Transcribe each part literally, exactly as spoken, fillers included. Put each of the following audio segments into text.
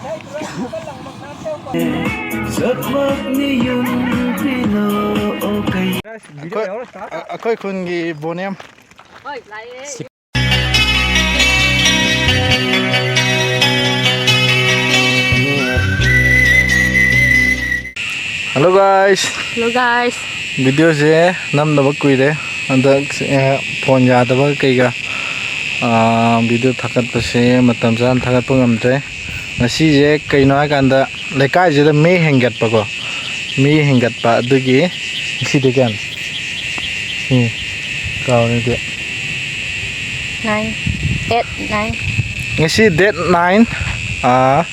ꯑꯩꯈꯣꯏ, ꯑꯩꯈꯣꯏ ꯈꯨꯟꯒꯤ ꯕꯣꯅꯦꯝ꯫ Hello guys. Hello guys. Video ꯁꯦ ꯅꯝꯗꯕ ꯀꯨꯏꯔꯦ꯫ ꯍꯟꯗꯛ, ꯑꯦ, ꯐꯣꯟ ꯌꯥꯗꯕ ꯀꯩꯒ, ꯑꯥ, video ꯊꯥꯒꯠꯄꯁꯦ ꯃꯇꯝ ꯆꯥꯅ ꯊꯥꯒꯠꯄ ꯉꯝꯗ꯭ꯔꯦ꯫ ꯉꯁꯤꯁꯦ ꯀꯩꯅꯣ ꯍꯥꯏꯀꯥꯟꯗ, ꯂꯩꯀꯥꯏꯁꯤꯗ ꯃꯤ ꯍꯦꯟꯒꯠꯄꯀꯣ, ꯃꯤ ꯍꯦꯟꯒꯠꯄ ꯑꯗꯨꯒꯤ꯫ ꯉꯁꯤꯗꯤ ꯀꯌꯥꯅꯣ? ꯎꯝ, ꯀꯥꯎꯔꯦ꯫ Nine, eight, nine. ꯉꯁꯤ date nine, ꯑꯥ,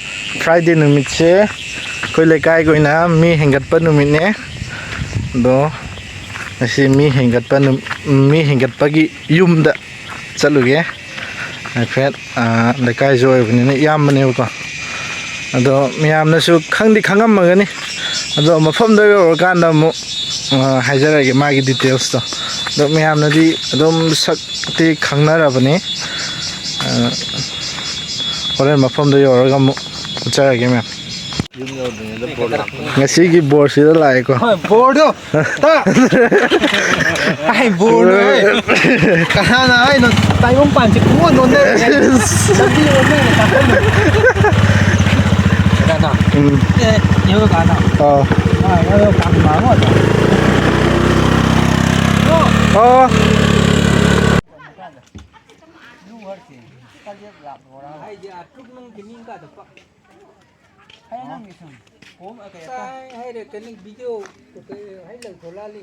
Friday ꯅꯨꯃꯤꯠꯁꯦ ꯑꯩꯈꯣꯏ ꯂꯩꯀꯥꯏꯒꯤ ꯑꯣꯏꯅ ꯃꯤ ꯍꯦꯟꯒꯠꯄ ꯅꯨꯃꯤꯠꯅꯦ꯫ ꯑꯗꯣ ꯉꯁꯤ ꯃꯤ ꯍꯦꯟꯒꯠꯄ ꯅꯨ-, ꯃꯤ ꯍꯦꯟꯒꯠꯄꯒꯤ ꯌꯨꯝꯗ ꯆꯠꯂꯨꯒꯦ꯫ ꯍꯥꯏꯐꯦꯠ, ꯑꯥ, ꯂꯩꯀꯥꯏꯁꯨ ꯑꯣꯏꯕꯅꯤꯅ ꯏꯌꯥꯝꯕꯅꯦꯕꯀꯣ꯫ ꯑꯗꯣ ꯃꯌꯥꯝꯅꯁꯨ ꯈꯪꯗꯤ ꯈꯪꯉꯝꯃꯒꯅꯤ꯫ ꯑꯗꯣ ꯃꯐꯝꯗ ꯌꯧꯔꯀꯥꯟꯗ ꯑꯃꯨꯛ, ꯑꯥ, ꯍꯥꯏꯖꯔꯛꯑꯒꯦ ꯃꯥꯒꯤ details ꯇꯣ꯫ ꯑꯗꯣ ꯃꯌꯥꯝꯅꯗꯤ ꯑꯗꯨꯝ ꯁꯛꯇꯤ ꯈꯪꯅꯔꯕꯅꯤ꯫ ꯑꯥ, ꯍꯣꯔꯦꯟ ꯃꯐꯝꯗ ꯌꯧꯔꯒ ꯑꯃꯨꯛ ꯎꯠꯆꯔꯒꯦ ꯃꯌꯥꯝ꯫ ꯉꯁꯤꯒꯤ ꯕꯣꯔꯁꯤꯗ ꯂꯥꯛꯑꯦꯀꯣ꯫ ꯍꯣꯏ, ꯕꯣꯔꯗꯣ꯫ ꯇ-, ꯑꯩ ꯕꯣꯔꯅꯣ, ꯍꯦ꯫ ꯀꯅꯥꯅ ꯍꯥꯏꯅꯣ? ꯇꯥꯏꯕꯪ ꯄꯥꯟꯁꯦ ꯄꯨꯡꯑꯣꯟ ꯑꯣꯟꯅꯔꯦ꯫ ꯂꯝꯕꯤ ꯑꯣꯟꯅꯔꯦ, ꯇꯥꯛꯄꯝꯗ꯫ ꯀꯅꯥꯅꯣ? ꯎꯝ꯫ ꯑꯦ, ꯌꯦꯡꯉꯨ ꯀꯅꯥꯅꯣ? ꯑꯥ꯫ ꯑꯥ, ꯌꯦꯡꯉꯨ ꯀꯅꯥꯅꯣ? ꯑꯣ꯫ ꯑꯣ꯫ ꯍꯥꯏꯗꯤ, ꯑꯥ, ꯇ꯭ꯔꯨꯛ ꯅꯨꯡ ꯀꯤꯅꯤꯡ ꯀꯥꯗ ꯄꯛ꯫ ꯍꯥꯏ ꯅꯪꯒꯤ ꯁꯨꯝ꯫ ꯀꯣꯝ, ꯑ, ꯀꯩ ꯍꯥꯏꯇꯥꯔꯦ? ꯆꯥꯏ ꯍꯥꯏꯔꯦ, ꯀꯩꯅꯣ, video, ꯀꯩ, ꯍꯩ ꯂꯧ ꯊꯣꯛꯂꯛꯑꯅꯤ꯫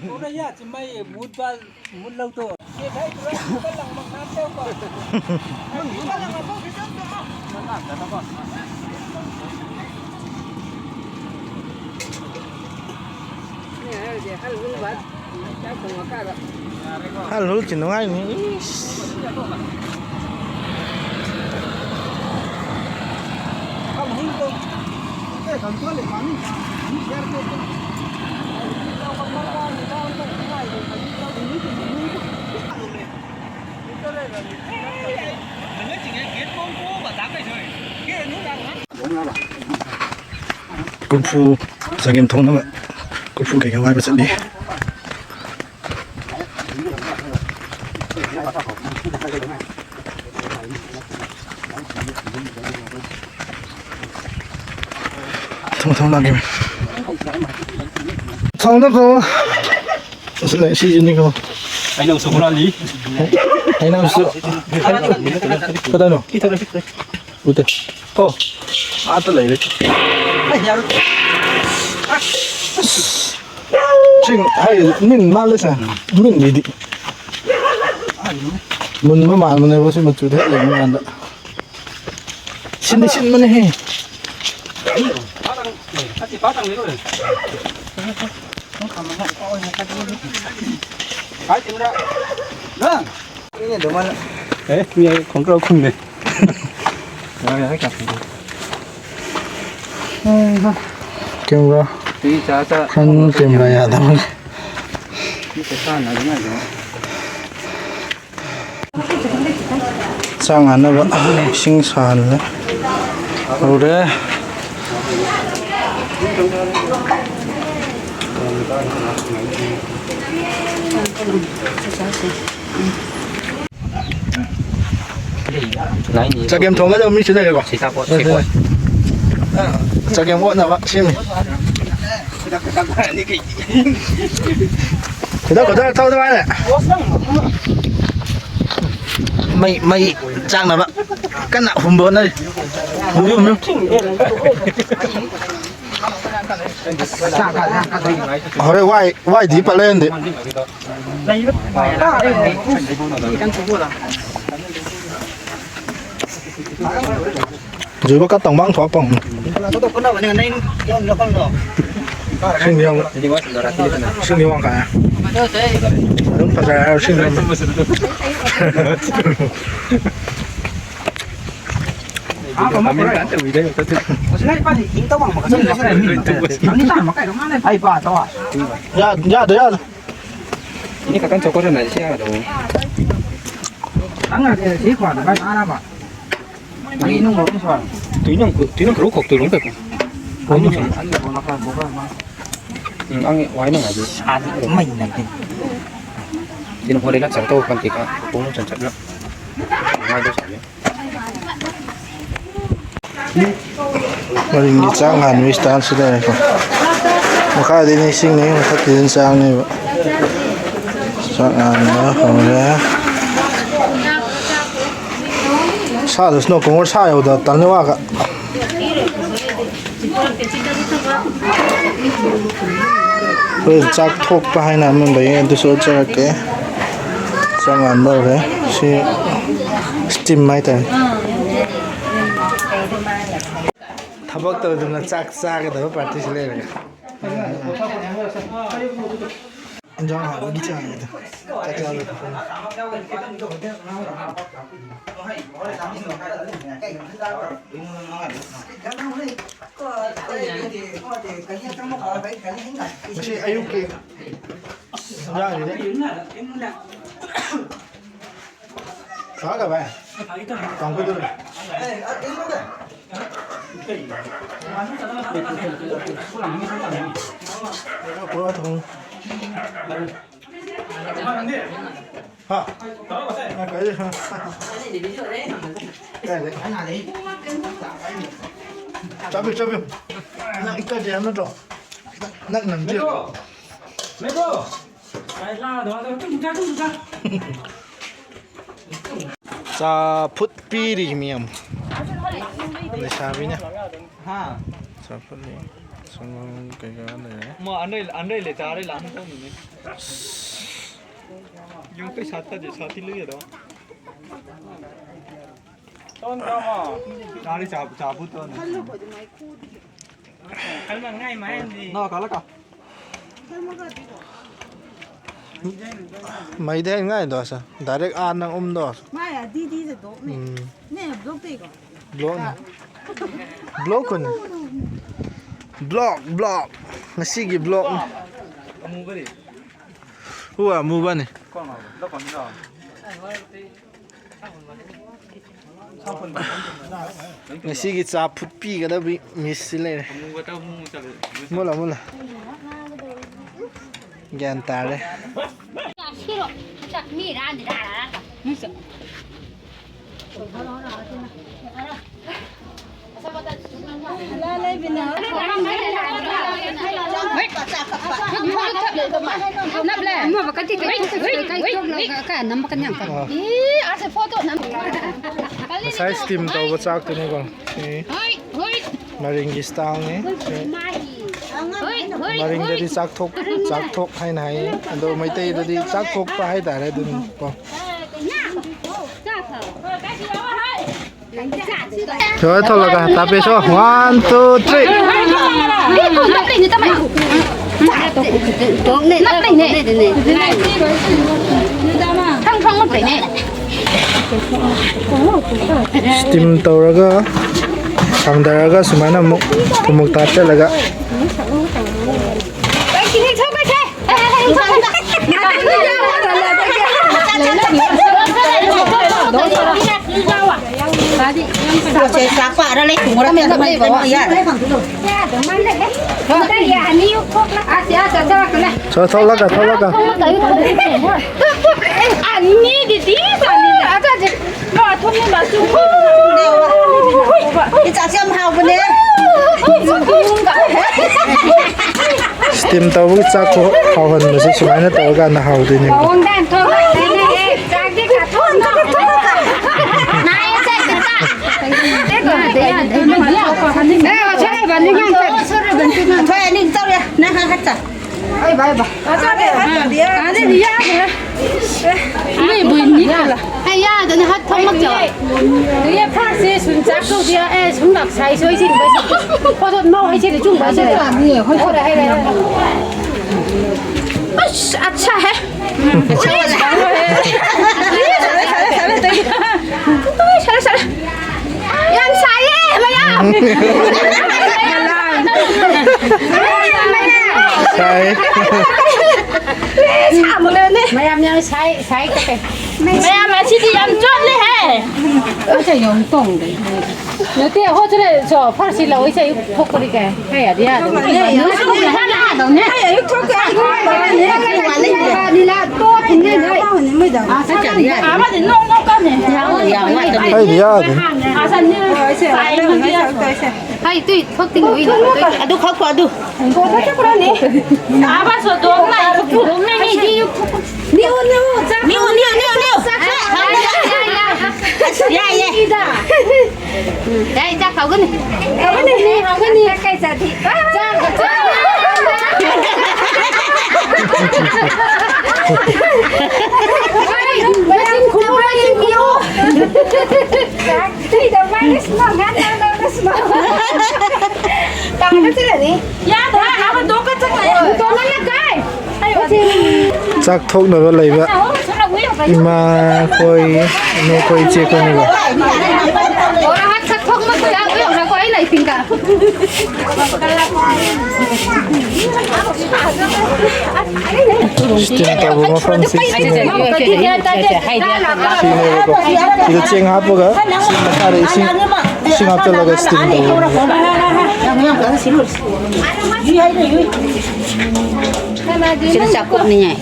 ꯊꯣꯛꯂꯛ ꯌꯥꯁꯤ ꯃꯩ ꯃꯨꯠꯄ, ꯃꯨꯠ ꯂꯧꯗꯣ꯫ ꯍꯜ ꯍꯨꯜ ꯆꯤꯟ ꯅꯨꯡꯉꯥꯏꯅꯤ꯫ ꯏꯁ꯫ ꯀꯣꯔꯐꯨ, ꯆꯒꯦꯝ ꯊꯣꯡꯅꯕ ꯀꯣꯔꯐꯨ ꯀꯩꯀꯥ ꯋꯥꯏꯕ ꯆꯠꯂꯤ꯫ ꯊꯝꯃꯣ, ꯊꯝꯃꯣ, ꯂꯥꯛꯀꯦ꯫ ꯊꯝꯃꯣ, ꯊꯝꯃꯣ꯫ ꯑꯁ, ꯂꯩ, ꯁꯤꯁꯤꯅꯤꯀꯣ꯫ ꯑꯩꯅ ꯑꯃꯨꯛꯁꯨ ꯍꯨꯔꯥꯜꯂꯤ꯫ ꯑꯩꯅ ꯑꯃꯨꯛꯁꯨ꯫ ꯀꯗꯥꯏꯅꯣ? ꯎꯗꯦ꯫ ꯑꯣ, ꯑꯥꯗ ꯂꯩꯔꯦ꯫ ꯁꯤ ꯍꯥꯏ, ꯃꯤꯟ ꯃꯥꯜꯂꯦ ꯁꯦ꯫ ꯃꯤꯟꯒꯤꯗꯤ꯫ ꯃꯨꯟꯕ ꯃꯥꯟꯕꯅꯦꯕ ꯁꯤ ꯃꯆꯨꯗ ꯍꯦꯛ ꯌꯦꯡꯕ ꯀꯥꯟꯗ꯫ ꯁꯤꯟꯗꯤ ꯁꯤꯟꯕꯅꯦꯍꯦ꯫ ꯑꯦ, ꯃꯤ ꯑꯩ ꯈꯣꯡꯒ꯭ꯔꯥꯎ ꯈꯨꯝꯃꯦ꯫ ꯀꯦꯃꯦꯔꯥ꯫ ꯐ꯭ꯔꯟ ꯀꯦꯃꯦꯔꯥ ꯌꯥꯗꯕꯒꯤ꯫ ꯆꯥꯛ ꯉꯥꯟꯅꯕ ꯏꯁꯤꯡ ꯁꯥꯍꯜꯂꯦ꯫ ꯍꯧꯔꯦ꯫ ꯆꯒꯦꯝ ꯊꯣꯡꯒꯗꯕ ꯃꯤꯁꯨ ꯂꯩꯔꯦꯀꯣ? ꯁꯤꯇꯥꯄꯣꯠ, ꯁꯤꯄꯣꯠ꯫ ꯑ, ꯆꯒꯦꯝ ꯑꯣꯠꯅꯕ ꯁꯦꯝꯃꯤ꯫ ꯈꯨꯗꯛ ꯈꯨꯗꯛ ꯇꯧꯗꯕ ꯍꯥꯏꯔꯦ꯫ ꯃꯩ, ꯃꯩ ꯆꯥꯛꯅꯕ ꯀꯟꯅ ꯍꯨꯝꯕ ꯍꯣꯠꯅꯔꯤ꯫ ꯍꯨꯝꯕꯤꯌꯨ, ꯍꯨꯝꯕꯤꯌꯨ꯫ ꯍꯣꯔꯦꯟ ꯋꯥꯏ, ꯋꯥꯏꯗꯤ ꯄꯠꯂꯦ ꯍꯟꯗꯤ꯫ ꯖꯣꯏꯕ ꯀꯠ ꯇꯧꯕ ꯊꯣꯛꯄ꯫ ꯁꯤꯡꯗꯤ ꯌꯥꯝ, ꯁꯤꯡꯗꯤ ꯋꯥꯡꯈꯠꯂꯦ꯫ ꯑꯗꯨꯝ ꯐꯖꯔꯦ ꯍꯥꯏꯔꯣ, ꯁꯤꯡꯗꯤ ꯌꯥꯝ꯫ ꯌꯥ-, ꯌꯥꯗ꯭ꯔꯦ, ꯌꯥꯗ꯭ꯔꯦ꯫ ꯏꯅꯦ ꯈꯛꯇꯪ ꯆꯧꯀꯣꯠ ꯁꯥꯟꯅꯔꯁꯤ ꯌꯥꯒꯗꯧꯕꯅꯤ꯫ Ang inong mo, sir. Tuwing ang, tuwing ang karukok, tuwing ang kakong. Ang inong, ang inong mo, naka-, buka, ma. Hmm, ang, why na nga, di? Saan? May nagdi. Di na ko rin lang, sir, to, pantika. Kung saan, sir, lang. Ang nga daw, sir, yun. ꯃꯔꯤꯡꯒꯤ ꯆꯥꯛ ꯉꯥꯟꯕꯒꯤ ꯁ꯭ꯇꯥꯏꯜꯁꯤꯗ ꯂꯩꯔꯦꯀꯣ꯫ ꯃꯈꯥꯗꯩꯅ ꯏꯁꯤꯡꯅꯤ, ꯃꯊꯛꯀꯤꯗꯩꯅ ꯆꯥꯛꯅꯦꯕ꯫ ꯆꯥꯛ ꯉꯥꯟꯕ ꯍꯧꯔꯦ꯫ ꯁꯥꯗꯁꯨ ꯅꯣ Congo ꯁꯥ ꯌꯧꯗ ꯇꯜꯂꯤ ꯋꯥꯒ꯫ ꯍꯣꯔꯦꯟ ꯆꯥꯛ ꯊꯣꯛꯄ ꯍꯥꯏꯅ ꯑꯃ ꯂꯩꯌꯦ, ꯑꯗꯨꯁꯨ ꯎꯠꯆꯔꯛꯀꯦ꯫ ꯆꯥꯛ ꯉꯥꯟꯕ ꯍꯧꯔꯦ꯫ ꯁꯤ steam ꯍꯥꯏꯇꯥꯔꯦ꯫ ꯊꯕꯛ ꯇꯧꯗꯅ ꯆꯥꯛ ꯆꯥꯒꯗꯕ ꯄꯥꯔꯇꯤꯁꯤ ꯂꯩꯔꯒ꯫ ꯏꯟꯖꯥꯡ ꯍꯥꯎꯕꯒꯤ ꯆꯥꯡꯅꯤꯗ꯫ ꯆꯥꯛ ꯆꯥꯕꯗ꯫ ꯉꯁꯤ ꯑꯌꯨꯛꯀꯤ ꯏꯟꯖꯥꯡꯁꯤꯗꯤ ꯆꯥꯒ ꯚꯥꯏ꯫ ꯀꯥꯡꯈꯨꯗꯨꯔ꯫ ꯄꯨꯔꯥ ꯊꯣꯡ꯫ ꯍꯥ? ꯑ, ꯀꯔꯤ? ꯀꯥꯏꯗꯩ? ꯆꯥꯕꯤꯌꯨ, ꯆꯥꯕꯤꯌꯨ꯫ ꯅꯪ ꯏꯀꯥꯏꯗꯦ ꯍꯥꯏꯕ ꯅꯠꯇ꯭ꯔꯣ? ꯅꯪ ꯅꯪꯗꯤ꯫ ꯃꯦꯕꯣ! ꯃꯦꯕꯣ! ꯆꯥꯐꯨꯠ ꯄꯤꯔꯤ ꯃꯤ ꯑꯃ꯫ ꯂꯩꯁꯥꯕꯤꯅ꯫ ꯍꯥ꯫ ꯆꯥꯐꯨꯠꯂꯤ꯫ ꯁꯪꯒꯣꯝ ꯀꯩꯀꯥ ꯂꯩꯔꯦ꯫ ꯃꯥ ꯑꯅꯩ, ꯑꯅꯩ ꯂꯩ ꯆꯥꯔꯦ ꯂꯥꯛꯅ ꯇꯧꯅꯤꯅꯦ꯫ ꯌꯨꯝ ꯀꯩ ꯁꯥꯠꯇꯗꯤ ꯁꯥꯇꯤ ꯂꯩꯌꯦꯗꯣ꯫ ꯆꯥꯔꯤ ꯆꯥ-, ꯆꯥꯐꯨꯠ ꯇꯧꯅꯤ꯫ ꯅꯣ, ꯀꯥꯂꯛꯀ꯫ ꯃꯩꯗꯤ ꯍꯦꯟ ꯉꯥꯏꯗꯣ ꯑꯁ꯫ Direct ꯑꯥ ꯅꯪ ꯎꯝꯗꯣ꯫ ꯃꯥꯏ ꯑꯗꯤꯗꯤꯁꯦ ꯗꯣꯛꯅꯦ꯫ ꯎꯝ꯫ ꯅꯦ, ꯕ꯭ꯂꯣꯛꯇꯩꯀꯣ? ꯕ꯭ꯂꯣꯛꯅꯤ꯫ ꯕ꯭ꯂꯣꯛ ꯀꯨꯟ꯫ Block, block. ꯉꯁꯤꯒꯤ ꯕ꯭ꯂꯣꯛꯅꯤ꯫ ꯑꯃꯨꯕꯗꯤ? ꯍꯨ ꯑꯃꯨꯕꯅꯤ꯫ ꯀꯣꯟ ꯃꯥ, ꯂꯣ ꯀꯣꯟ ꯃꯥ꯫ ꯉꯁꯤꯒꯤ ꯆꯥ ꯐꯨꯠꯄꯤꯒꯗꯕꯤ ꯃꯤꯁꯁꯤ ꯂꯩꯔꯦ꯫ ꯃꯨꯜꯂꯣ, ꯃꯨꯜꯂꯣ꯫ ꯒ꯭ꯌꯥꯟ ꯇꯥꯔꯦ꯫ ꯉꯁꯥꯏ ꯁ꯭ꯇꯤꯝ ꯇꯧꯕ ꯆꯥꯛꯇꯨꯅꯤꯀꯣ꯫ ꯁꯤ ꯃꯔꯤꯡꯒꯤ ꯁ꯭ꯇꯥꯏꯜꯅꯤ꯫ ꯁꯤ ꯃꯔꯤꯡꯗꯗꯤ ꯆꯥꯛꯊꯣꯛ, ꯆꯥꯛꯊꯣꯛ ꯍꯥꯏꯅ ꯍꯥꯏꯌꯦ꯫ ꯑꯗꯣ ꯃꯩꯇꯩꯗꯗꯤ ꯆꯥꯛꯊꯣꯛꯄ ꯍꯥꯏꯇꯥꯔꯦ ꯑꯗꯨꯝ ꯀꯣ꯫ ꯊꯣꯛꯂꯒ ꯇꯥꯄꯦꯁꯣ꯫ One, two, three꯫ ꯁ꯭ꯇꯤꯝ ꯇꯧꯔꯒ ꯊꯥꯡꯗꯔꯒ ꯁꯨꯃꯥꯏꯅ ꯑꯃꯨꯛ ꯑꯃꯨꯛ ꯊꯥꯠꯆꯜꯂꯒ꯫ ꯊꯣꯛꯂꯛꯀ, ꯊꯣꯛꯂꯛꯀ꯫ ꯏꯆꯥꯁꯦ ꯌꯥꯝ ꯍꯥꯎꯕꯅꯦ꯫ ꯁ꯭ꯇꯤꯝ ꯇꯧꯕꯒꯤ ꯆꯥꯛ ꯈꯨ-, ꯍꯥꯎꯍꯟꯕꯁꯦ ꯁꯨꯃꯥꯏꯅ ꯇꯧꯔꯀꯥꯟꯗ ꯍꯥꯎꯗꯣꯏꯅꯦꯕ꯫ ꯑꯩꯈꯣꯏ ꯑꯅꯤ ꯆꯧꯔꯦ꯫ ꯅꯪ ꯍꯥ ꯍꯥ ꯆꯥ꯫ ꯑꯩ ꯚꯥꯏ ꯚꯥꯏ꯫ ꯑꯗꯨꯗꯤ ꯌꯥꯗ꯭ꯔꯦ꯫ ꯑꯩ ꯌꯥꯗꯅ ꯍꯠ ꯊꯣꯡꯂꯛ ꯆꯕ꯫ ये फांसी सुन चाकू दिया, ए, सुन लग साई सोई सी बस। बहुत मौ है, चले चुंग बस। ꯍꯣꯏ, ꯍꯣꯏ, ꯍꯣꯏ꯫ ꯑꯁ, ꯑꯠꯁꯥ ꯍꯦ꯫ ꯁꯥꯔꯦ, ꯁꯥꯔꯦ, ꯁꯥꯔꯦ꯫ ꯌꯥꯝ ꯁꯥꯏꯌꯦ, ꯃꯌꯥꯝ꯫ ꯁꯥꯏ꯫ ꯁꯥꯃꯜꯂꯦꯅꯦ꯫ ꯃꯌꯥꯝ ꯌꯥꯝ ꯁꯥꯏ, ꯁꯥꯏ ꯀꯛꯀꯦ꯫ ꯃꯌꯥꯝ ꯑꯁꯤꯗꯤ ꯌꯥꯝ ꯆꯣꯠꯂꯦꯍꯦ꯫ ꯑꯩꯁꯦ ꯌꯥꯝ ꯇꯣꯡꯗꯦ꯫ ꯅꯠꯇꯦ, ꯍꯣ, ꯆꯠꯂꯦ, ꯁꯣ, ꯐꯔꯁꯤ ꯂꯧ, ꯏꯁꯩ ꯊꯣꯛꯄꯗꯤ ꯀꯩ? ꯀꯩ ꯌꯥꯗꯤ ꯌꯥꯗꯕꯅꯤ꯫ ꯍꯌꯦꯡ ꯑꯌꯨꯛ ꯊꯣꯛꯀꯦ꯫ ꯅꯤꯂꯥ, ꯇꯣ ꯊꯤꯟꯅꯤ ꯅꯣꯏ꯫ ꯑꯃꯗꯤ ꯅꯣꯛ ꯅꯣꯛ ꯀꯥꯟꯅꯦ꯫ ꯑꯩꯗꯤ ꯌꯥꯗꯦ꯫ ꯑꯁ, ꯅꯤꯜ ꯁꯥꯏ ꯅꯨꯄꯤ ꯑꯁ꯫ ꯍꯥꯏ, ꯇꯨꯏ, ꯊꯣꯛꯇꯤꯡ, ꯎꯏ꯫ ꯑꯗꯨ ꯈꯛ ꯀꯣ, ꯑꯗꯨ꯫ ꯑꯥꯕ ꯁꯣ ꯗꯣꯡ ꯅꯥꯏ, ꯗꯣꯡ ꯅꯥꯏ, ꯃꯤꯗꯤ꯫ ꯅꯤꯌꯨ, ꯅꯤꯌꯨ, ꯆꯥꯛ ꯅꯤꯌꯨ, ꯅꯤꯌꯨ, ꯅꯤꯌꯨ, ꯅꯤꯌꯨ꯫ ꯆꯥꯛ ꯌꯥꯏ, ꯌꯥꯏ, ꯌꯥꯏ꯫ ꯌꯥꯏ, ꯆꯥꯛ ꯍꯥꯎꯒꯅꯤ꯫ ꯍꯥꯎꯒꯅꯤ, ꯍꯥꯎꯒꯅꯤ꯫ ꯆꯥꯛ ꯀꯥꯏ ꯆꯥꯗꯤ? ꯆꯥꯛ, ꯆꯥꯛ꯫ ꯃꯆꯤꯟ ꯈꯨꯝꯃꯨ, ꯃꯆꯤꯟ ꯈꯨꯝꯃꯨ꯫ ꯆꯥꯛ ꯊꯤꯗ ꯃꯥꯏꯅ ꯁꯨꯃꯥꯡ ꯉꯥꯟ ꯉꯥꯟ ꯉꯥꯟ ꯁꯨꯃꯥꯡ꯫ ꯇꯥꯡꯅ ꯆꯠꯂꯅꯤ꯫ ꯌꯥꯗ꯭ꯔꯥ? ꯑꯃ ꯗꯣꯛꯀ ꯆꯠꯈ꯭ꯔꯦ꯫ ꯗꯣꯛꯅ ꯀꯥꯏ? ꯆꯥꯛ ꯊꯣꯛꯅꯕ ꯂꯩꯕ ꯏꯃꯥ ꯈꯣꯏ, ꯏꯅꯦ ꯈꯣꯏ, ꯏꯆꯦ ꯈꯣꯏꯅꯤꯀꯣ꯫ ꯕꯣꯔꯥ ꯍꯥꯠ ꯆꯥꯛ ꯊꯣꯛꯅꯕ ꯌꯥꯎꯕ ꯌꯥꯎꯅꯀꯣ, ꯑꯩ ꯂꯩꯇꯤꯡꯒ꯫ ꯁ꯭ꯇꯤꯝ ꯇꯧꯕ ꯃꯐꯝꯁꯤ ꯁꯤꯅꯦꯕꯀꯣ꯫ ꯁꯤꯗ ꯆꯦꯡ ꯍꯥꯞꯄꯒ ꯁꯤ ꯃꯈꯥꯗ ꯏꯁꯤꯡ, ꯏꯁꯤꯡ ꯍꯥꯞꯆꯤꯜꯂꯒ ꯁ꯭ꯇꯤꯝ ꯇꯧꯕꯅꯦꯕ꯫ ꯁꯤꯗ ꯆꯥꯛꯀꯨꯞꯅꯤꯡꯉꯥꯏ꯫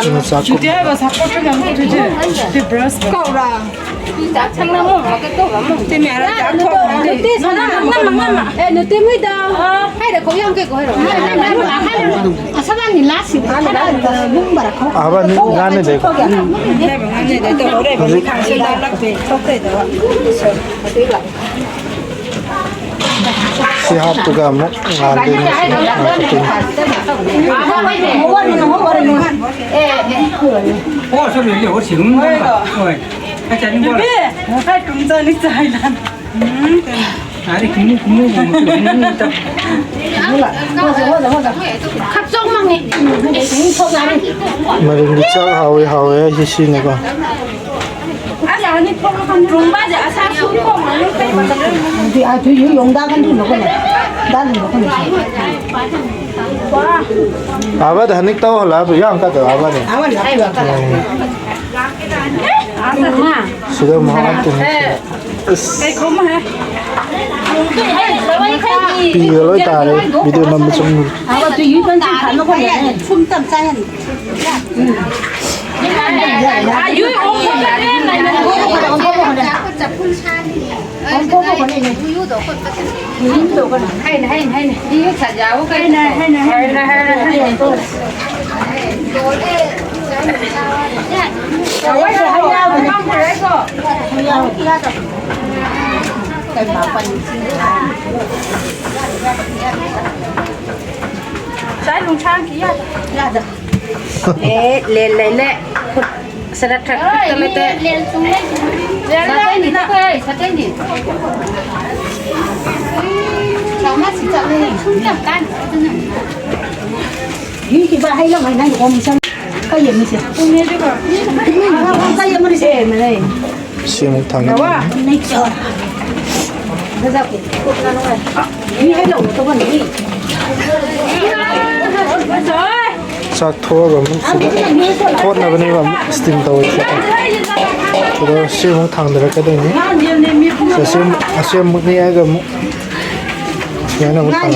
ꯁꯤꯅ ꯆꯥꯛꯀꯨꯞ꯫ ꯀꯧꯔꯥ꯫ ꯑꯦ, ꯅꯠꯇꯦ, ꯃꯣꯏꯗ ꯍꯥꯏꯔꯦꯀꯣ, ꯌꯥꯝ ꯀꯩꯀꯣ ꯍꯥꯏꯔꯣ꯫ ꯑꯍꯥꯕ ꯅꯤ ꯉꯥꯟꯅ ꯂꯩꯀꯣ꯫ ꯍꯧꯖꯤꯛ ꯁꯤ ꯍꯥꯞꯄꯒ ꯑꯃꯨꯛ ꯉꯥꯟꯗꯣꯏꯅꯤ꯫ ꯁꯤ ꯉꯥꯟꯊꯣꯛꯇꯣꯏꯅꯤ꯫ ꯈꯞꯆꯧ ꯃꯪꯉꯦ꯫ ꯃꯔꯤꯡꯒꯤ ꯆꯥꯛ ꯍꯥꯎꯋꯤ, ꯍꯥꯎꯋꯦ ꯍꯥꯏꯁꯦ ꯁꯤꯅꯤꯀꯣ꯫ ꯑꯗꯨ, ꯑꯗꯨ ꯌꯣꯡꯗꯥ ꯀꯟꯗꯨ ꯅꯀꯣꯅꯦ꯫ ꯗꯥ ꯅꯀꯣꯅꯦ꯫ Aba da hanik tau hala, yang ka da aba ne. Awan, ayo, ka. Sida mahal tu. Kay kuma hai. Pi ga loi tare, video nam chung. Awa tu yu kan kan no ko ne. Sum tam sa yan. Ayu, ong ko ne. Ong ko ne. Ong ko ne. Ong ko ne. Ong ko ne. Hai na, hai na, hai na. Di yu sa jawo kai na. Hai na, hai na, hai na. Sai lung chang ki ya. Ya da. Eh, le, le, le. Sara thak thak le te. Sa te ni, sa te ni. Sa ma si sa le. Sum tam kan. Ni ki ba hai la mai na ko mi san. Ka ye mi se. Ka ye mi se. Ka ye mi se. Sim thang. Ni cho. Ni hai lo to ban ni. Sa tho ga mu. Thot na bani ba steam to. Ko sim thang da ka de ni. Sa sim, sim mu ni ga mu. Ya na mu thang.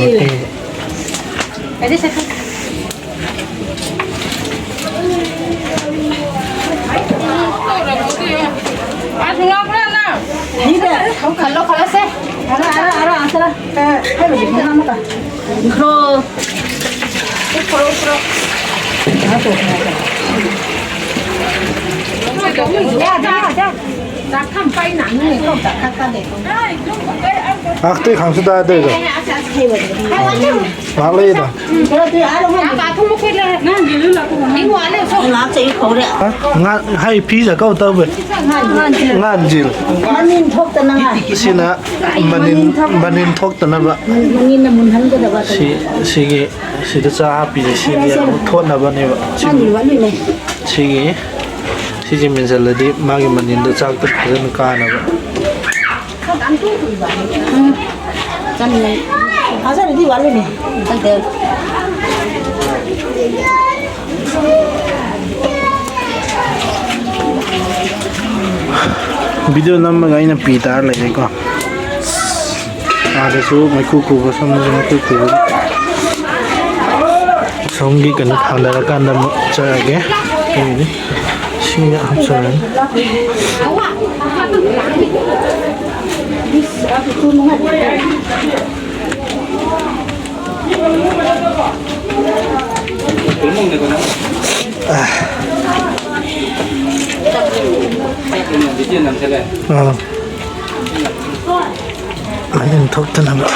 Khalo, khalo se. Ara, ara, ara, asara. Eh, khalo, khalo, khalo. Khalo, khalo. Ya, ya, ya. Ak tui khang su ta de ga. Mak le da. Ha? Nga hai phi ja kau ta be. Ngan jil. Sina manin, manin thok ta na ba. Si, sigi, sida cha happy, sigi thot na ba ne ba. Sigi, sigi min sa la di, magi manin da chak ta ka na ba. ꯆꯥꯅꯤꯡꯉꯦ꯫ ꯐꯥꯖꯔꯗꯤ ꯋꯥꯠꯂꯤꯅꯦ꯫ ꯅꯠꯇꯦ꯫ Video ꯅꯝꯃꯒ ꯑꯩꯅ ꯄꯤ ꯇꯥꯔ ꯂꯩꯔꯦꯀꯣ꯫ ꯑꯥꯗꯁꯨ ꯃꯩꯈꯨ ꯈꯨꯕ, ꯁꯣꯝꯗꯁꯨ ꯃꯩꯈꯨ ꯈꯨꯕ꯫ ꯁꯣꯝꯒꯤ ꯀꯩꯅꯣ ꯊꯥꯡꯗꯔꯀꯥꯟꯗ ꯑꯃꯨꯛ ꯆꯠꯂꯒꯦ꯫ ꯑꯩꯒꯤꯗꯤ ꯁꯤꯡꯗ ꯍꯥꯞꯆꯔꯅꯤ꯫ ꯑꯥ꯫ ꯃꯅꯤꯟ ꯊꯣꯛꯇꯅꯕ꯫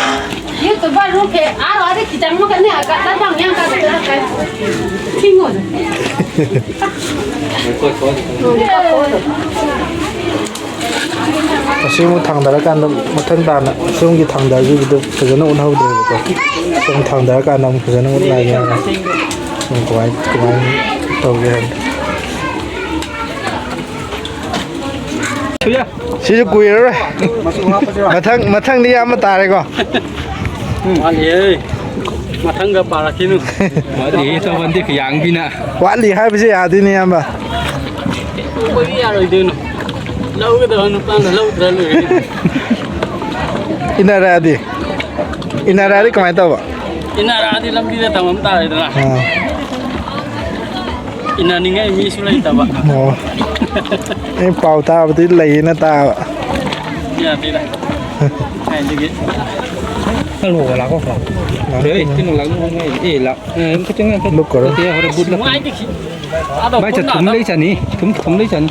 ꯑꯁꯤ ꯑꯃꯨꯛ ꯊꯥꯡꯗꯔꯀꯥꯟꯗ ꯃꯊꯪ ꯇꯥꯅ ꯁꯣꯝꯒꯤ ꯊꯥꯡꯗꯈꯤꯕꯗꯨ ꯐꯖꯅ ꯎꯠꯍꯧꯗ꯭ꯔꯦꯕꯀꯣ꯫ ꯁꯣꯝ ꯊꯥꯡꯗꯔꯀꯥꯟꯗ ꯑꯃꯨꯛ ꯐꯖꯅ ꯎꯠꯂꯛꯑꯒꯦ꯫ ꯁꯣꯝ ꯀꯃꯥꯏ-, ꯀꯃꯥꯏꯅ ꯇꯧꯒꯦ ꯍꯥꯏꯕꯗꯣ꯫ ꯁꯤꯁꯨ ꯀꯨꯏꯔꯔꯣꯏ꯫ ꯃꯊꯪ, ꯃꯊꯪꯗꯤ ꯏꯌꯥꯝꯕ ꯇꯥꯔꯦꯀꯣ꯫ ꯋꯥꯠꯂꯤꯌꯦ꯫ ꯃꯊꯪꯒ ꯄꯥꯔꯛꯈꯤꯅꯨ꯫ ꯋꯥꯠꯂꯤꯌꯦ, ꯇꯧꯕꯟꯗꯤ ꯈꯨꯌꯥꯡꯕꯤꯅ꯫ ꯋꯥꯠꯂꯤ ꯍꯥꯏꯕꯁꯦ ꯌꯥꯗꯣꯏꯅꯦ, ꯏꯌꯥꯝꯕ꯫ ꯑꯩꯈꯣꯏꯗꯤ ꯌꯥꯔꯣꯏꯗꯣꯏꯅꯣ? ꯂꯧꯒꯗꯕ ꯅꯨꯄꯥꯅ ꯂꯧꯗ꯭ꯔ ꯂꯣꯏꯔꯦ꯫ ꯏꯟꯅꯔꯛꯑꯗꯤ? ꯏꯟꯅꯔꯛꯑꯗꯤ ꯀꯃꯥꯏꯅ ꯇꯧꯕ? ꯏꯟꯅꯔꯛꯑꯗꯤ ꯂꯝꯕꯤꯗ ꯊꯝꯃꯝ ꯇꯥꯔꯦꯗꯅ꯫ ꯑꯥ꯫ ꯏꯟꯅꯅꯤꯡꯉꯥꯏ ꯃꯤꯁꯨ ꯂꯩꯇꯕ꯫ ꯑꯣ꯫ ꯑꯩ ꯄꯥꯎ ꯇꯥꯕꯗꯤ ꯂꯩꯌꯦꯅ ꯇꯥꯕ꯫ ꯌꯥꯗꯦꯗ꯫ ꯀꯥꯏꯗꯒꯤ? ꯂꯥꯛꯑꯣ, ꯂꯥꯛꯑꯣ꯫ ꯑꯦ, ꯀꯩꯅꯣ, ꯂꯥꯛꯅꯨ, ꯑꯦ, ꯂꯥꯛ-, ꯑꯦ, ꯀꯩꯅꯣ, ꯀꯩꯅꯣ꯫ ꯂꯨꯞꯀꯔꯣ꯫ ꯅꯠꯇꯦ, ꯍꯣꯔꯦꯟ ꯕꯨꯠ ꯂꯥꯛꯀꯅꯤ꯫ ꯅꯨꯡꯉꯥꯏꯇꯦ꯫ ꯚꯥꯏ, ꯆꯠ ꯊꯨꯝ ꯂꯩ ꯆꯥꯅꯤ꯫ ꯊꯨꯝ, ꯊꯨꯝ ꯂꯩ ꯆꯥꯅꯤ꯫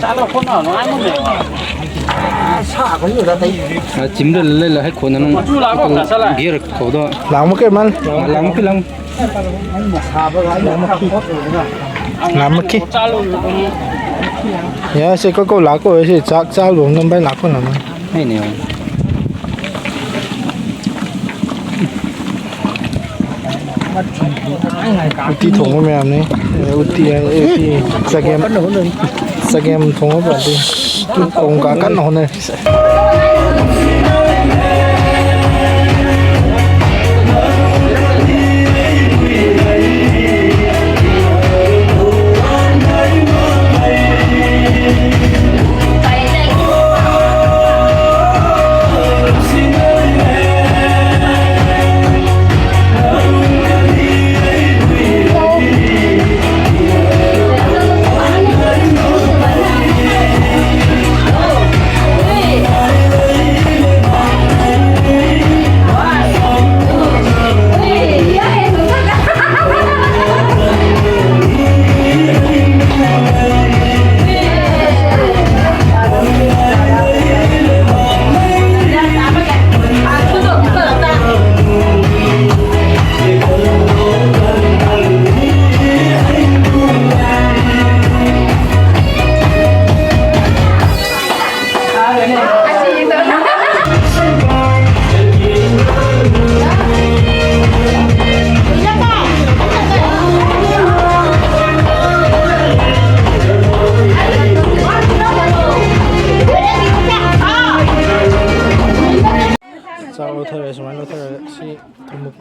ꯆꯥꯗ꯭ꯔꯣ, ꯈꯣꯠꯅ ꯅꯨꯡꯉꯥꯏꯃꯟꯗꯦꯕ꯫ ꯑ, ꯆꯤꯝꯗ ꯂꯩ, ꯂꯩ, ꯍꯦꯛ ꯈꯣꯟꯅ ꯅꯪ ꯃꯆꯨ ꯂꯥꯛꯀꯣ, ꯆꯥꯁꯜꯂꯦ꯫ ꯕꯤꯌꯔ ꯀꯧꯗꯣ꯫ ꯂꯥꯡꯃ ꯀꯩ ꯃꯥꯜ? ꯂꯥꯡꯃ ꯀꯩ ꯂꯥꯡ꯫ ꯂꯥꯡꯃꯛꯈꯤ꯫ ꯆꯥꯂꯨ꯫ ꯌꯥꯁꯦ, ꯀꯣ, ꯀꯣ, ꯂꯥꯛꯀꯣ, ꯁꯤ ꯆꯥꯛ ꯆꯥꯂꯨ, ꯅꯝꯕꯔ ꯂꯥꯛꯀꯣ, ꯅꯝꯕꯔ꯫ ꯑꯩꯅꯦ꯫ ꯎꯇꯤ ꯊꯣꯡꯕ ꯃꯌꯥꯝꯅꯤ꯫ ꯎꯇꯤ ꯍꯥꯏ, ꯎꯇꯤ, ꯆꯒꯦꯝ, ꯆꯒꯦꯝ ꯊꯣꯡꯕ ꯄꯥꯔꯇꯤ꯫ ꯀꯣꯡꯀꯥ ꯀꯟꯅ ꯍꯣꯠꯅꯔꯤ꯫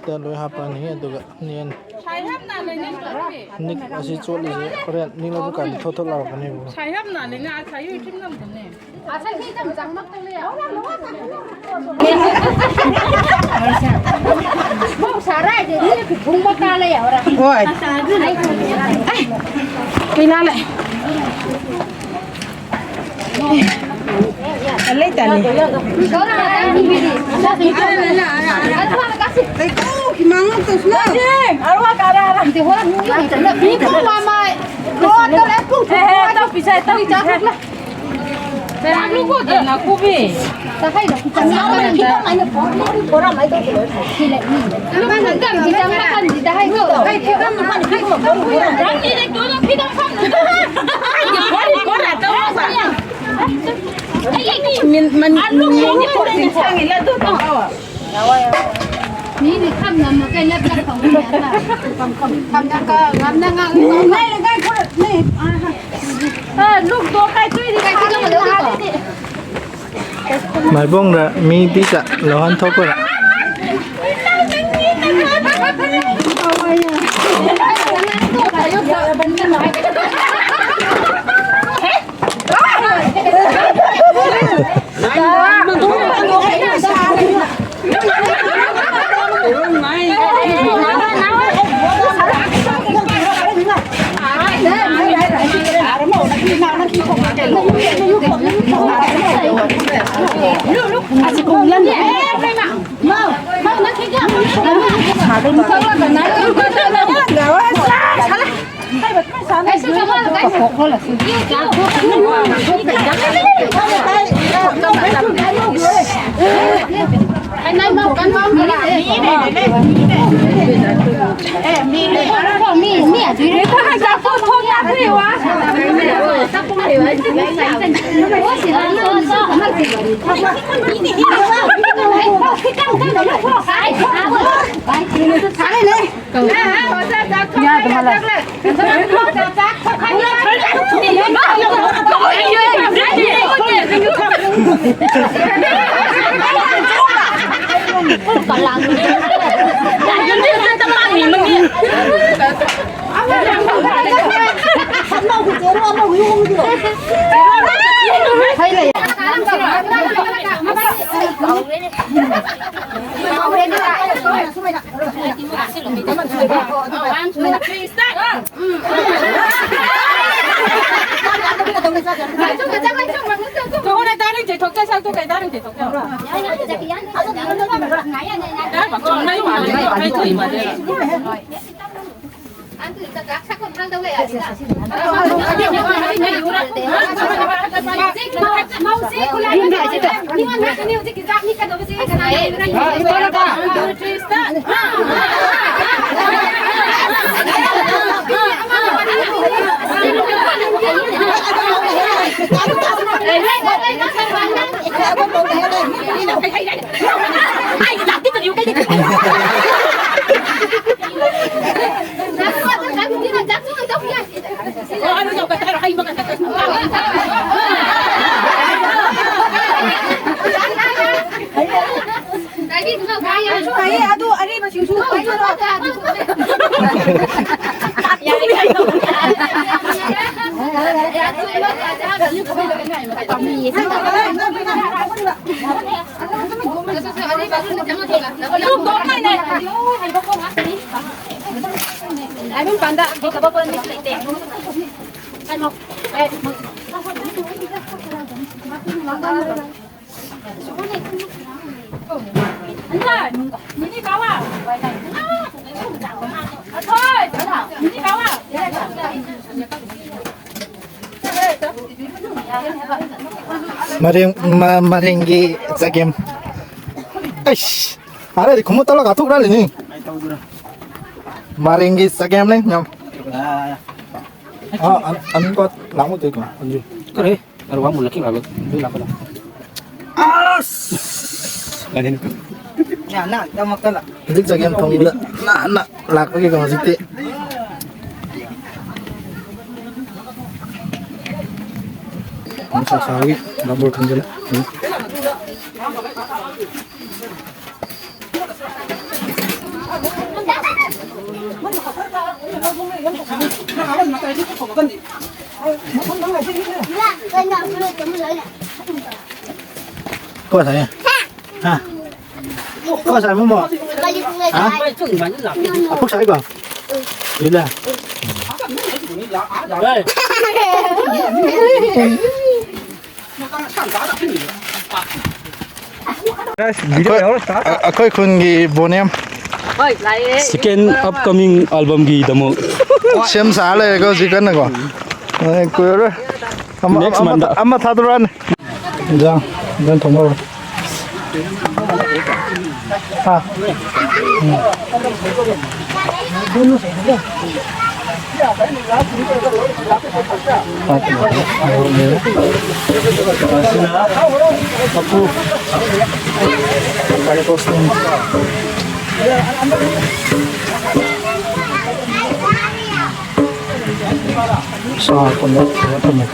ꯃꯤꯠꯇ ꯂꯣꯏ ꯍꯥꯞꯄꯅꯤ, ꯑꯗꯨꯒ ꯅꯦꯟ-, ꯅꯤꯛ ꯑꯁꯤ ꯆꯣꯠꯂꯤꯁꯦ ꯍꯣꯔꯦꯟ ꯅꯤꯛꯂꯛꯄ ꯀꯥꯟꯗ ꯊꯣꯠ ꯊꯣꯠ ꯂꯥꯎꯔꯛꯀꯅꯦꯕ꯫ ꯍꯣꯏ꯫ ꯀꯩꯅꯥ ꯂꯩ꯫ ꯂꯩ ꯇꯅꯤ꯫ ꯃꯤꯗꯤ ꯈꯝ ꯅꯝꯃ ꯀꯩ ꯂꯞ ꯂꯞ ꯇꯧꯕꯅꯦ꯫ ꯈꯝ ꯅꯝꯃ ꯉꯥꯡ-, ꯉꯥꯡ-, ꯉꯥꯡ-, ꯃꯥꯏꯕꯣꯡꯗ ꯃꯤ ꯄꯤꯆꯥ ꯂꯧꯍꯟ ꯊꯣꯛꯄꯗ꯫ ꯑꯗꯨ ꯑꯔꯤꯕꯁꯤꯡꯁꯨ ꯃꯔꯦꯡ ꯃ- ꯃꯔꯦꯡꯒꯤ ꯆꯒꯦꯝ꯫ ꯑꯩꯁ ꯑꯔꯩꯗꯤ ꯈꯨꯝꯃꯨ ꯇꯧꯔꯒ ꯊꯣꯛꯔꯛꯂꯤꯅꯤ꯫ ꯃꯔꯦꯡꯒꯤ ꯆꯒꯦꯝꯅꯦ ꯌꯥꯝ꯫ ꯑ ꯑ ꯑꯅꯤꯡꯕ ꯂꯥꯛꯃꯨ ꯇꯧꯏꯀꯣ ꯑꯟꯖꯨ꯫ ꯀꯔꯤ? ꯑꯔꯨꯕ ꯃꯨꯜꯂꯛꯈꯤ ꯉꯥꯏꯕ꯫ ꯑꯗꯨ ꯂꯥꯛꯄ ꯂꯥꯛꯄ꯫ ꯑꯁ! ꯌꯥꯅꯤ꯫ ꯍꯧꯖꯤꯛ ꯆꯒꯦꯝ ꯊꯣꯡꯕꯗ ꯅꯥꯟꯅ ꯂꯥꯛꯄꯒꯤꯀꯣ ꯍꯧꯖꯤꯛꯇꯤ꯫ ꯅꯨꯡꯁꯥ ꯁꯥꯕꯒꯤ ꯔꯕꯔ ꯈꯟꯖꯤꯜꯂꯦ꯫ ꯎꯝ꯫ ꯀꯣ ꯁꯥꯏ꯫ ꯍꯥ? ꯀꯣ ꯁꯥꯏ ꯃꯣꯃꯣ? ꯍꯥ? ꯑꯐꯨꯛ ꯁꯥꯏꯀꯣ? ꯏꯂ꯫ ꯑꯩꯈꯣꯏ, ꯑꯩꯈꯣꯏ ꯈꯨꯟꯒꯤ ꯕꯣꯅꯦꯝ꯫ ꯍꯣꯏ, ꯂꯥꯛꯑꯦ꯫ Second upcoming album ꯒꯤꯗꯃꯛ꯫ ꯁꯦꯝ ꯁꯥ ꯂꯩꯔꯦꯀꯣ ꯍꯧꯖꯤꯛ ꯀꯟꯅꯀꯣ꯫ ꯑꯦ, ꯀꯨꯏꯔꯔꯣꯏ꯫ ꯑꯃ, Next ꯑꯃ, month ꯗ꯫ ꯑꯃ ꯊꯥꯗꯣꯔꯛꯑꯅꯤ꯫ ꯏꯟꯖꯥꯡ, ꯏꯟꯖꯥꯡ ꯊꯣꯡꯕ ꯍꯧꯔꯣ꯫ ꯍꯥ? ꯎꯝ꯫ ꯁꯥ ꯀꯩꯅꯣ ꯊꯝꯃꯦ꯫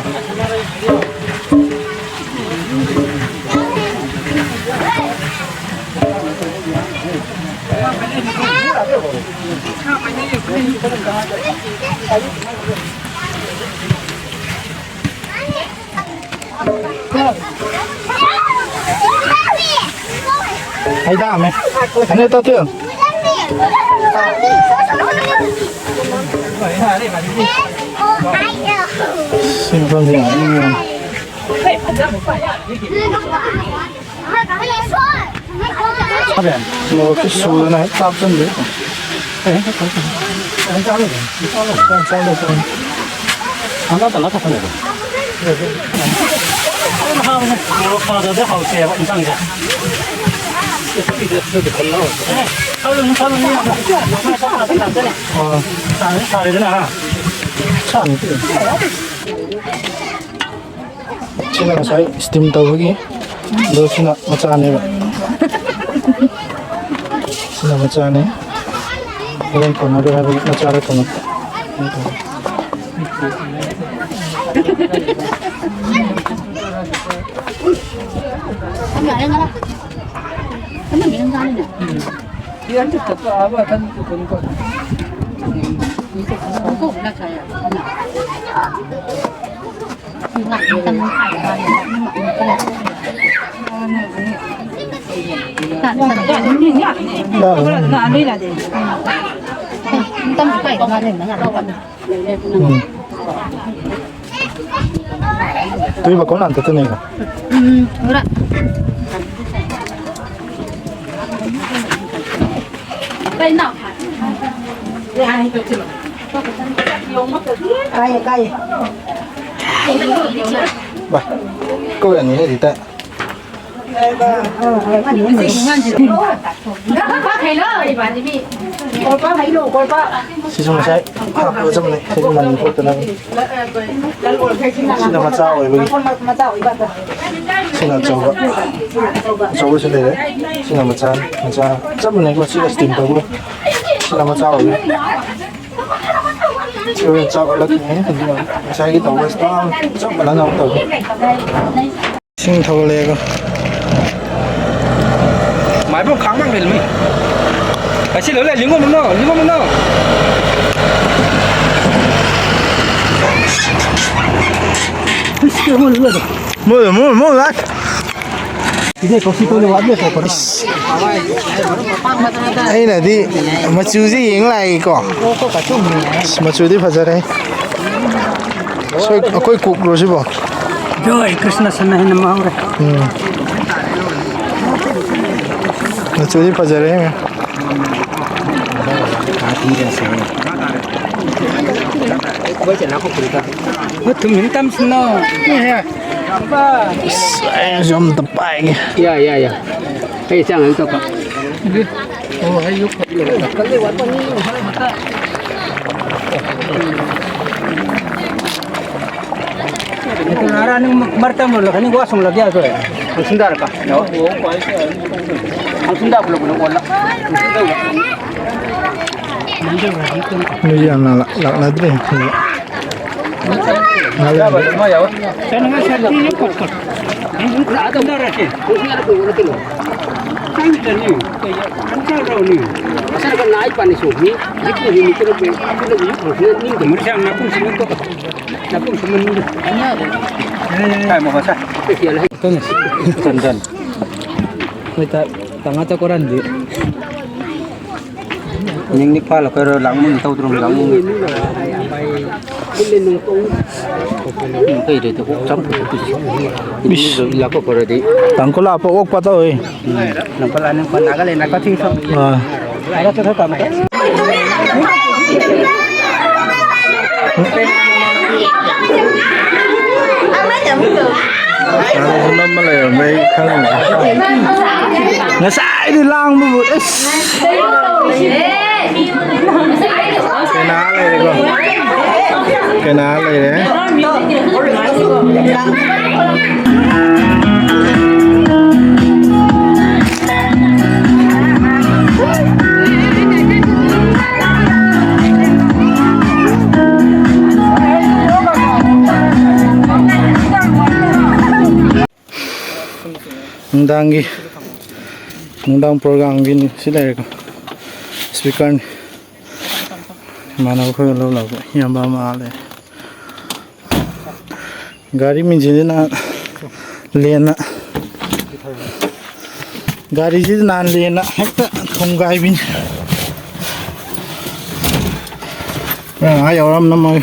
ꯍꯩꯗꯥꯛ ꯑꯃ꯫ ꯑꯅꯤ ꯇꯧ ꯇꯨ꯫ ꯁꯤ ꯃꯐꯝꯁꯤ ꯌꯥꯝ ꯏꯪꯉꯤ꯫ ꯃꯣꯔꯣꯛꯁꯤ ꯁꯨꯗꯅ ꯍꯦꯛ ꯆꯥꯞꯁꯟꯕꯤꯔꯦ꯫ ꯃꯣꯔꯣꯛ ꯁꯥꯗ꯭ꯔꯗꯤ ꯍꯥꯎꯇꯦꯕ ꯏꯟꯁꯥꯡꯁꯦ꯫ ꯑꯣ꯫ ꯁꯥꯔꯦ-, ꯁꯥꯔꯦꯗꯅ, ꯍꯥ? ꯁꯤꯅ ꯉꯁꯥꯏ steam ꯇꯧꯕꯒꯤ, ꯑꯗꯣ ꯁꯤꯅ ꯃꯆꯥꯅꯦꯕ꯫ ꯁꯤꯅ ꯃꯆꯥꯅꯦ꯫ ꯍꯣꯔꯦꯟ ꯀꯣꯟꯅꯗꯣꯏ ꯍꯥꯏꯕꯒꯤ ꯃꯆꯥꯗ ꯊꯝꯃꯛꯄ꯫ ꯎꯝ꯫ ꯇꯨꯏ ꯃꯈꯣꯟ ꯉꯥꯛꯇ ꯇꯨꯅꯤꯀꯣ꯫ ꯎꯝ, ꯎꯔ꯫ ꯀꯥꯏꯌꯦ, ꯀꯥꯏꯌꯦ꯫ ꯚꯥꯏ, ꯀꯧ ꯑꯅꯤ ꯍꯦꯛ ꯍꯦꯛꯇ꯫ ꯁꯤꯁꯨ ꯉꯁꯥꯏ ꯍꯥꯞꯄꯒ ꯆꯞ ꯃꯥꯟꯅꯩ꯫ ꯁꯤꯁꯨ ꯃꯅꯤꯡ ꯊꯣꯛꯇꯅꯕ꯫ ꯁꯤꯅ ꯃꯆꯥ ꯑꯣꯏꯕꯒꯤ꯫ ꯁꯤꯅ ꯑꯆꯧꯕ꯫ ꯑꯆꯧꯕꯁꯨ ꯂꯩꯔꯦ꯫ ꯁꯤꯅ ꯃꯆꯥ, ꯃꯆꯥ ꯆꯞ ꯃꯥꯟꯅꯩꯀꯣ꯫ ꯁꯤꯒ steam ꯇꯧꯕꯒ꯫ ꯁꯤꯅ ꯃꯆꯥ ꯑꯣꯏꯕꯒꯤ꯫ ꯁꯤ ꯍꯣꯔꯦꯟ ꯆꯥꯛ ꯑꯣꯜꯂꯛꯈꯤꯅꯤ꯫ ꯑꯗꯨꯒ ꯉꯁꯥꯏꯒꯤ ꯇꯧꯕ ꯆꯞ ꯃꯥꯟꯅꯅ ꯑꯃꯨꯛ ꯇꯧꯒꯦ꯫ ꯏꯁꯤꯡ ꯊꯧꯒꯠꯂꯛꯑꯦꯀꯣ꯫ ꯃꯥꯏꯕꯝ ꯈꯥꯡꯕ ꯉꯝꯗꯦ ꯃꯤ꯫ ꯑꯁꯤ ꯂꯣꯏ ꯂꯩ, ꯂꯤꯡꯉꯣ ꯃꯨꯟꯅꯣ, ꯂꯤꯡꯉꯣ ꯃꯨꯟꯅꯣ꯫ ꯃꯣꯏ, ꯃꯣꯏ, ꯃꯣꯏ ꯂꯥꯛ꯫ ꯑꯩꯅꯗꯤ ꯃꯆꯨꯁꯦ ꯌꯦꯡ ꯂꯥꯛꯏꯀꯣ꯫ ꯑꯁ, ꯃꯆꯨꯗꯤ ꯐꯖꯔꯦ꯫ ꯁꯣꯏ-, ꯑꯩꯈꯣꯏ ꯀꯨꯛꯂꯣ ꯁꯤꯕꯣ? ꯖꯣꯏ ꯀ꯭ꯔꯤꯁꯅ ꯁꯟꯅ ꯍꯦꯟꯅ ꯃꯍꯥꯎꯔꯦ꯫ ꯎꯝ꯫ ꯃꯆꯨꯗꯤ ꯐꯖꯔꯦ꯫ ꯍꯣꯏ, ꯊꯨꯝ ꯍꯦꯟ ꯇꯝꯁꯤꯅꯣ꯫ ꯑꯁ, ꯑꯩꯁꯨ ꯑꯝꯇ ꯄꯥꯏꯒꯦ꯫ ꯌꯥ, ꯌꯥ, ꯌꯥ꯫ ꯑꯩ ꯆꯥꯡ ꯑꯃ ꯇꯧꯀꯣ꯫ Nara ni martam lo kani wa sung lagi aso. Ang sundar ka. Ang sundar ko lo wala. ꯃꯤꯁꯦ ꯌꯥꯝꯅ ꯂꯥꯛ-, ꯂꯥꯛꯅꯗ꯭ꯔꯦ ꯍꯧꯖꯤꯛ꯫ ꯉꯥꯏꯍꯥꯛ ꯂꯩꯔꯗꯤ꯫ ꯆꯪꯗ꯭ꯔꯅꯤ, ꯀꯩ ꯈꯟꯖꯔꯛꯎꯅꯤ? ꯃꯁꯥꯅ ꯅꯥꯏ ꯄꯥꯅꯤ ꯁꯣꯛꯅꯤ, ꯌꯦꯛꯄꯨ ꯌꯦꯡꯅꯤꯡꯗꯅ ꯀꯩ ꯑꯗꯨꯅꯕꯨ ꯌꯦꯛ ꯍꯧꯔꯛꯇꯅ ꯅꯤꯡꯗꯕ꯫ ꯃꯔꯤꯁꯥꯡ ꯅꯥꯄꯨꯡꯁꯤꯃ ꯇꯣꯛ-, ꯅꯥꯄꯨꯡꯁꯤꯃ ꯅꯤꯡꯗ꯫ ꯀꯥꯏ ꯃꯣ ꯃꯁꯥ? ꯀꯩ ꯀꯦꯜꯂꯦ꯫ ꯆꯟ, ꯆꯟ꯫ ꯍꯣꯏ, ꯇ-, ꯇꯉꯥ ꯆꯠ ꯀꯣꯔꯥꯟꯗꯤ꯫ ꯅꯤꯡꯅꯤꯛ ꯐꯥꯜꯂꯛꯄꯩꯔꯣ, ꯂꯥꯡꯃꯨꯟ ꯇꯧꯗ꯭ꯔꯣ, ꯂꯥꯡꯃꯨꯟ? ꯎꯝ, ꯀꯩ ꯂꯩꯇꯦ, ꯑꯣꯛ ꯆꯥꯝ ꯄꯨꯊꯣꯛꯄꯤꯁꯤ꯫ ꯏꯁ꯫ ꯏꯂꯥ ꯀꯣꯀꯣꯔꯗꯤ꯫ ꯇꯥꯡꯈꯨꯜ ꯂꯥꯛꯄ ꯑꯣꯛꯄ ꯇꯧꯏ꯫ ꯎꯝ, ꯅꯪ ꯄꯂꯥ ꯅꯪ ꯄꯂꯥꯒ ꯂꯩꯅ ꯀꯊꯤ ꯁꯣ꯫ ꯑꯥ꯫ ꯑꯗ ꯆꯠꯊꯣꯛ ꯇꯥꯃꯣ꯫ ꯍꯥꯟꯅꯁꯨ ꯅꯝꯃ ꯂꯩꯔꯝꯃꯦ, ꯑꯩ ꯈꯪꯗ꯭ꯔꯦ꯫ ꯉꯁꯥꯏꯗꯤ ꯂꯥꯡꯕꯕꯨ, ꯑꯁ꯫ ꯀꯩꯅꯥ ꯂꯩꯔꯦꯀꯣ꯫ ꯀꯩꯅꯥ ꯂꯩꯔꯦ꯫ ꯅꯨꯡꯗꯥꯡꯒꯤ, ꯅꯨꯡꯗꯥꯡ ꯄ꯭ꯔꯣꯒ꯭ꯔꯥꯝꯒꯤ ꯁꯤ ꯂꯩꯔꯦꯀꯣ, ꯁ꯭ꯄꯤꯀꯔꯅꯤ꯫ ꯏꯃꯥꯟꯅꯕ ꯈꯣꯏꯒ ꯂꯧ ꯂꯥꯛꯄ ꯏꯌꯥꯝꯕ ꯑꯃ ꯑꯥ ꯂꯩ꯫ ꯒꯥꯔꯤ ꯃꯦꯟꯁꯤꯟꯁꯤ ꯅꯍꯥꯟ ꯂꯦꯟꯅ, ꯒꯥꯔꯤꯁꯤꯗꯤ ꯅꯍꯥꯟ ꯂꯦꯟꯅ ꯍꯦꯛꯇ ꯊꯣꯡꯒꯥꯏꯕꯤꯅꯤ꯫ ꯑꯥ ꯌꯧꯔꯝꯅ ꯃꯣꯏ꯫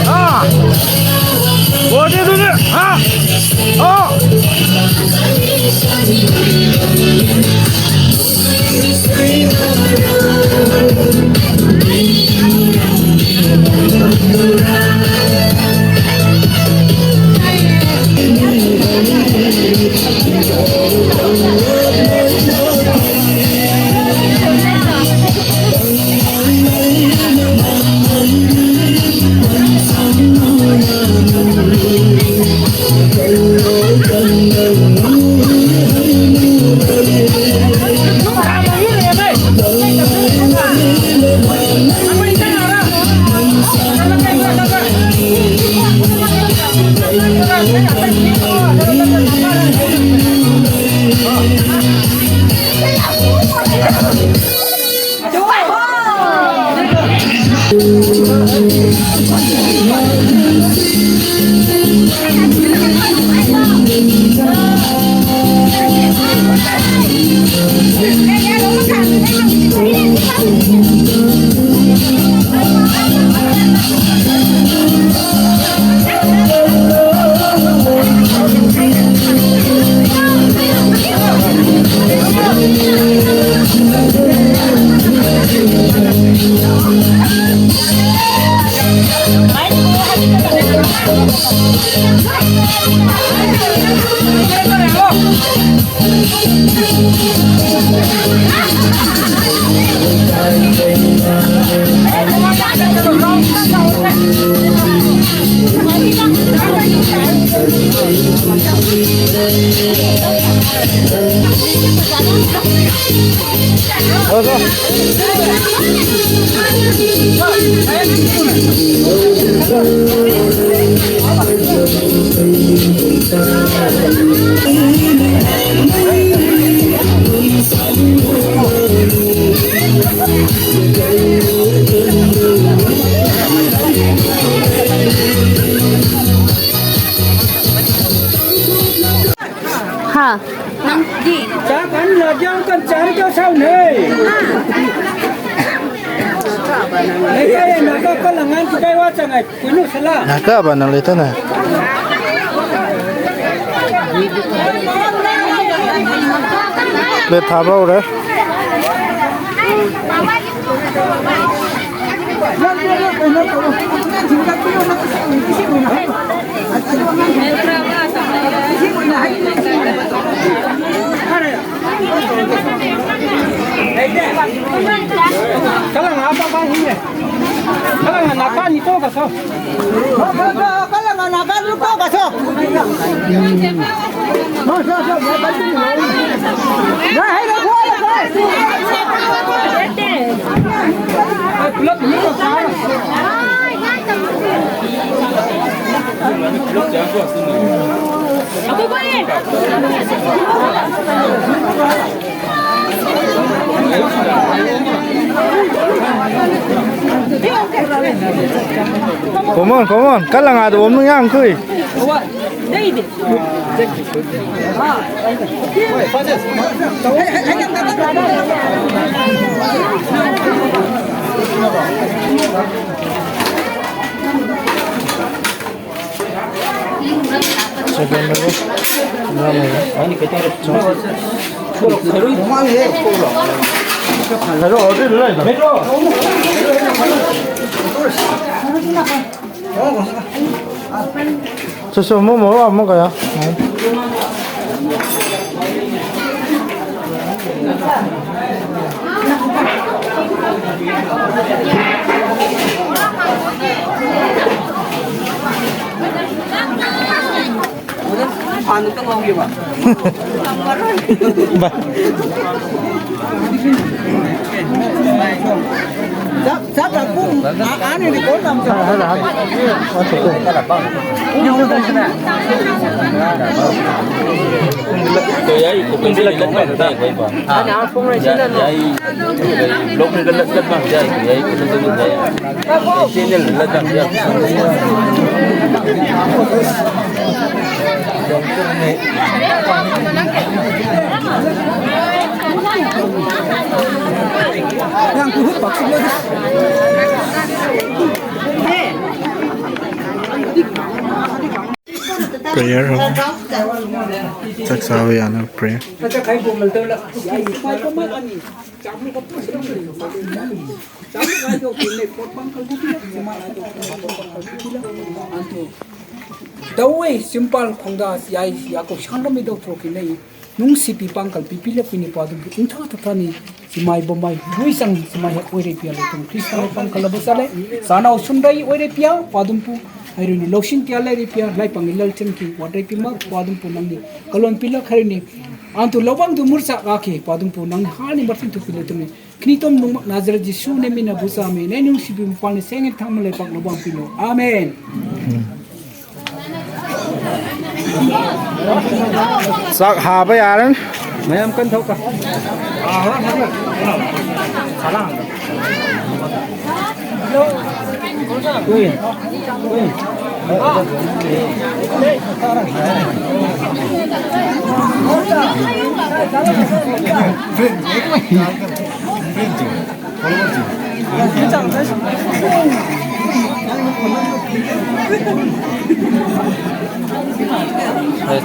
ꯍꯥ? ꯂꯣꯏꯔꯦ ꯑꯗꯨꯗꯤ꯫ ꯍꯥ? ꯑꯣ꯫ ꯍꯥ? ꯅꯪꯗꯤ? ꯆꯥꯛ ꯀꯟꯅ ꯂꯥꯖꯧ, ꯀꯟ ꯆꯥꯔꯤ ꯇꯧ ꯁꯥꯎꯅꯦ꯫ ꯂꯩꯀꯥꯏ ꯅꯥꯀ ꯀ ꯂꯪꯉꯥꯟ ꯀꯥꯏ ꯋꯥ ꯆꯪꯉꯥꯏ꯫ ꯀꯩꯅꯣ ꯁꯂꯥ꯫ ꯅꯥꯀ ꯕ ꯅꯪ ꯂꯩꯇꯅ꯫ ꯄ꯭ꯂꯦꯠ ꯊꯥꯕ ꯍꯧꯔꯦ꯫ Kala nga apa pa hinge? Kala nga napa ni to ka so? Kala nga napa ni to ka so? Come on, come on. Kala nga do mo yang kui. Second level. Drama ya. Hello, order. ꯆꯠꯁꯨ ꯑꯃꯨꯛ ꯃꯣꯔꯣꯛ ꯑꯃꯨꯛ ꯀꯌꯥ? Prayer room. ꯆꯥꯛ ꯆꯥꯕ ꯌꯥꯅꯕ prayer. ꯗꯧꯋꯦ ꯆꯤꯝꯄꯥꯜ ꯈꯣꯡꯗꯥ ꯌꯥꯏ ꯌꯥꯀꯣ ꯁꯥꯡꯔꯝꯃꯤ ꯗꯧꯊ꯭ꯔꯣꯛꯀꯤ ꯂꯩ꯫ ꯅꯨꯡꯁꯤꯕꯤ ꯄꯥꯡꯀꯜ ꯄꯤꯕꯤꯔꯛꯄꯤꯅꯤ ꯄꯥꯗꯨꯝ ꯏꯪꯊꯥ ꯊꯥꯊꯥꯅꯤ꯫ ꯁꯤꯃꯥꯏ ꯕꯣꯝꯃꯥꯏ ꯂꯣꯏ ꯆꯪ ꯁꯤꯃꯥꯏ ꯍꯦꯛ ꯑꯣꯏꯔꯦ ꯄꯤꯌꯥ ꯂꯩꯇꯨꯝ ꯈ꯭ꯔꯤꯁꯇ ꯄꯥꯡꯀꯜ ꯑꯕꯨ ꯆꯠꯂꯦ꯫ ꯆꯥꯅꯥꯎ ꯁꯨꯝꯗꯩ ꯑꯣꯏꯔꯦ ꯄꯤꯌꯥ ꯄꯥꯗꯨꯝꯄꯨ ꯍꯩꯔꯨꯅꯤ ꯂꯧꯁꯤꯡ ꯀꯌꯥ ꯂꯩꯔꯦ ꯄꯤꯌꯥ ꯂꯥꯏꯄꯪꯒꯤ ꯂꯜꯆꯟꯈꯤ ꯋꯥꯗꯩ ꯄꯤꯃꯛ ꯄꯥꯗꯨꯝꯄꯨ ꯅꯪꯅꯤ ꯀꯂꯣꯟ ꯄꯤꯂꯛ ꯍꯩꯔꯨꯅꯤ꯫ ꯑꯟꯇꯨ ꯂꯧꯕꯥꯡꯗꯨ ꯃꯨꯔꯆꯥꯛ ꯂꯥꯛꯈꯤ ꯄꯥꯗꯨꯝꯄꯨ ꯅꯪꯅꯤ ꯍꯥꯅꯤ ꯃꯔꯊꯤꯟ ꯊꯨꯄꯤ ꯂꯩꯇꯨꯝꯅꯤ꯫ ꯈ꯭ꯔꯤꯇꯣꯝ ꯅꯨꯡꯃꯛ ꯅꯥꯖꯔ ꯖꯤꯁꯨ ꯅꯦꯃꯤꯅ ꯕꯨꯆꯥꯃꯦ ꯅꯩ ꯅꯨꯡꯁꯤꯕꯤ ꯃꯄꯥꯟꯅ ꯁꯦꯡꯉꯦ ꯊꯥꯡꯃ ꯂꯩꯄꯥꯛ ꯂꯧꯕꯥꯡ ꯄꯤꯅꯣ꯫ ꯑꯥꯃꯦꯟ꯫ ꯆꯥꯛ ꯍꯥꯕ ꯌꯥꯔꯅꯤ꯫ ꯃꯌꯥꯝ ꯀꯟ ꯊꯧꯀ꯫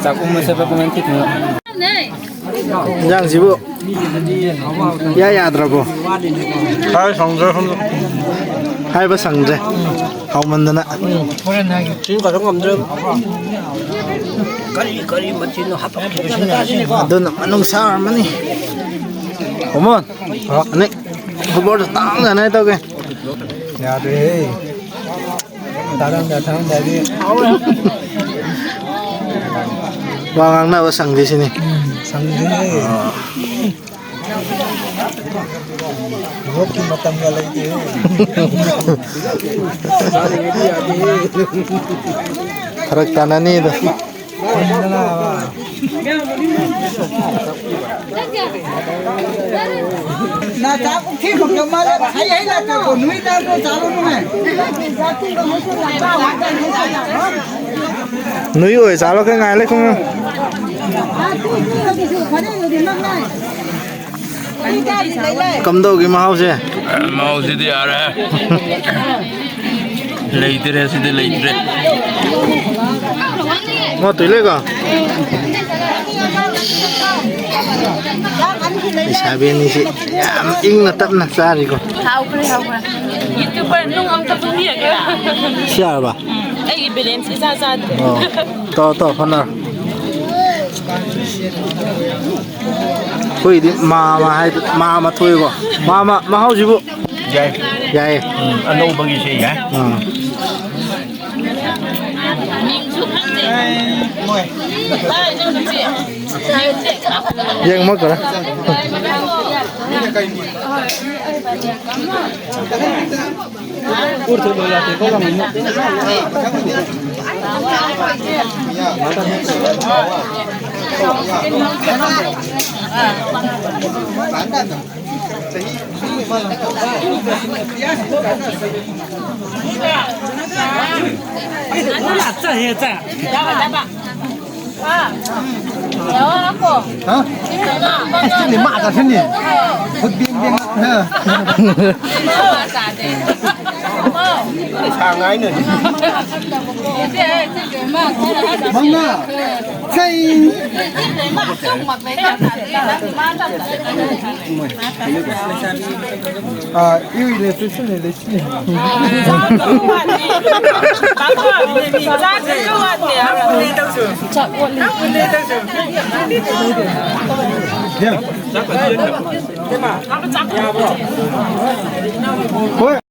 ꯆꯥꯛꯈꯨꯝ ꯑꯁꯦ ꯄꯥꯄꯨꯡ ꯑꯟꯇꯤ ꯊꯨꯡꯅ꯫ ꯏꯟꯖꯥꯡꯁꯤꯕꯨ ꯏꯌꯥ ꯌꯥꯗ꯭ꯔꯕꯣ? ꯍꯥꯏ ꯁꯪꯗ꯭ꯔꯦ ꯁꯣꯝꯗ꯫ ꯍꯥꯏꯕ ꯁꯪꯗ꯭ꯔꯦ꯫ ꯍꯥꯎꯃꯟꯗꯅ꯫ ꯆꯤꯟ ꯀꯥꯊꯣꯛ ꯉꯝꯗ꯭ꯔꯦ꯫ ꯀꯔꯤ ꯀꯔꯤ ꯃꯊꯦꯜꯅꯣ ꯍꯥꯞꯄꯛꯈꯤꯕꯁꯤꯅ꯫ ꯑꯗꯨꯅ ꯃꯅꯨꯡ ꯁꯥ ꯑꯣꯏꯔꯝꯃꯅꯤ꯫ ꯍꯣꯃꯣꯟ꯫ ꯍꯥ? ꯑꯅꯤ꯫ ꯐꯨꯠꯕꯣꯜꯗ ꯇꯥꯡꯅ ꯇꯧꯒꯦ꯫ ꯌꯥꯗ꯭ꯔꯦꯍꯦ꯫ ꯇꯥꯔꯝꯗꯥꯏ ꯊꯥꯔꯝꯗꯥꯏꯗꯤ꯫ ꯋꯥ ꯉꯥꯡꯅꯕ ꯁꯪꯗꯦ ꯁꯤꯅꯤ꯫ ꯎꯝ, ꯁꯪꯗꯦꯍꯦ꯫ ꯑꯥ꯫ ꯂꯣꯛꯀꯤ ꯃꯇꯝꯒ ꯂꯩꯇꯦ꯫ ꯐꯔꯛ ꯇꯥꯅꯅꯤꯗ꯫ ꯈꯨꯝꯗꯅꯕ꯫ ꯅꯥ ꯆꯥꯛ ꯄꯨꯈ꯭ꯔꯤ ꯃꯛꯇ ꯃꯥꯜꯂꯦ꯫ ꯍꯩ ꯍꯩ ꯂꯥꯛꯇ꯭ꯔꯕꯣ? ꯅꯨꯃꯤꯠ ꯇꯥꯗ꯭ꯔꯣ? ꯆꯥꯔꯣ ꯅꯨꯃꯤꯠ꯫ ꯅꯣꯏ ꯑꯣꯏ ꯆꯥꯂꯣ ꯀꯩ ꯉꯥꯏ ꯂꯩ ꯈꯨꯡꯉꯨ꯫ ꯀꯝꯗꯧꯒꯦ ꯃꯍꯥꯎꯁꯦ? ꯃꯍꯥꯎꯁꯤꯗꯤ ꯌꯥꯔꯦ꯫ ꯂꯩꯇ꯭ꯔꯦ ꯁꯤꯗꯤ ꯂꯩꯇ꯭ꯔꯦ꯫ ꯃꯥ ꯇꯨꯏ ꯂꯩꯀꯣ꯫ ꯂꯩꯁꯥꯕꯤ ꯑꯅꯤꯁꯤ ꯌꯥꯝ ꯏꯪꯅ ꯇꯞꯅ ꯆꯥꯔꯤꯀꯣ꯫ ꯍꯥꯎꯈ꯭ꯔꯦ, ꯍꯥꯎꯈ꯭ꯔꯦ꯫ ꯌꯨꯇ꯭ꯌꯨꯕꯔ ꯅꯨꯡ ꯑꯝꯇ ꯄꯨꯕꯤꯔꯒꯦꯔꯥ? ꯁꯤ ꯌꯥꯔꯕ? ꯎꯝ, ꯑꯩꯒꯤ ꯕꯦꯂꯦꯟꯁ ꯏꯆꯥ ꯆꯥꯗ꯭ꯔꯦ꯫ ꯑꯣ꯫ ꯇꯧ, ꯇꯧ, ꯍꯣꯠꯅꯔꯣ꯫ ꯑꯩꯈꯣꯏꯗꯤ ꯃꯥꯃ ꯍꯥꯏꯗ, ꯃꯥꯃ ꯊꯣꯛꯏꯀꯣ꯫ ꯃꯥꯃ, ꯃꯍꯥꯎꯁꯤꯕꯨ? ꯌꯥꯏ꯫ ꯌꯥꯏꯌꯦ꯫ ꯎꯝ, ꯑꯅꯧꯕꯒꯤꯁꯦ ꯌꯥꯏ꯫ ꯑꯥ꯫ ꯃꯤꯡꯁꯨ ꯈꯪꯗꯦ꯫ ꯇꯥꯏ, ꯅꯪ ꯅꯨꯄꯤ꯫ ꯌꯦꯡꯉꯝꯃꯣ ꯈꯔ꯫ ꯍꯥ? ꯑꯁ, ꯁꯤꯗꯤ ꯃꯥ ꯆꯠꯁꯤꯅꯦ꯫ ꯈꯨꯠ ꯕꯦꯡ ꯕꯦꯡ꯫ ꯍꯥ? ꯉꯥꯏꯅꯅꯤ꯫ ꯃꯉꯥ꯫ ꯆꯩ꯫ ꯑꯥ, ꯏꯎ ꯏꯂꯦꯛꯇ꯭ꯔꯤꯛꯁꯤꯅ ꯏꯂꯦꯛꯇ꯭ꯔꯤꯛ꯫ ꯍꯣꯏ꯫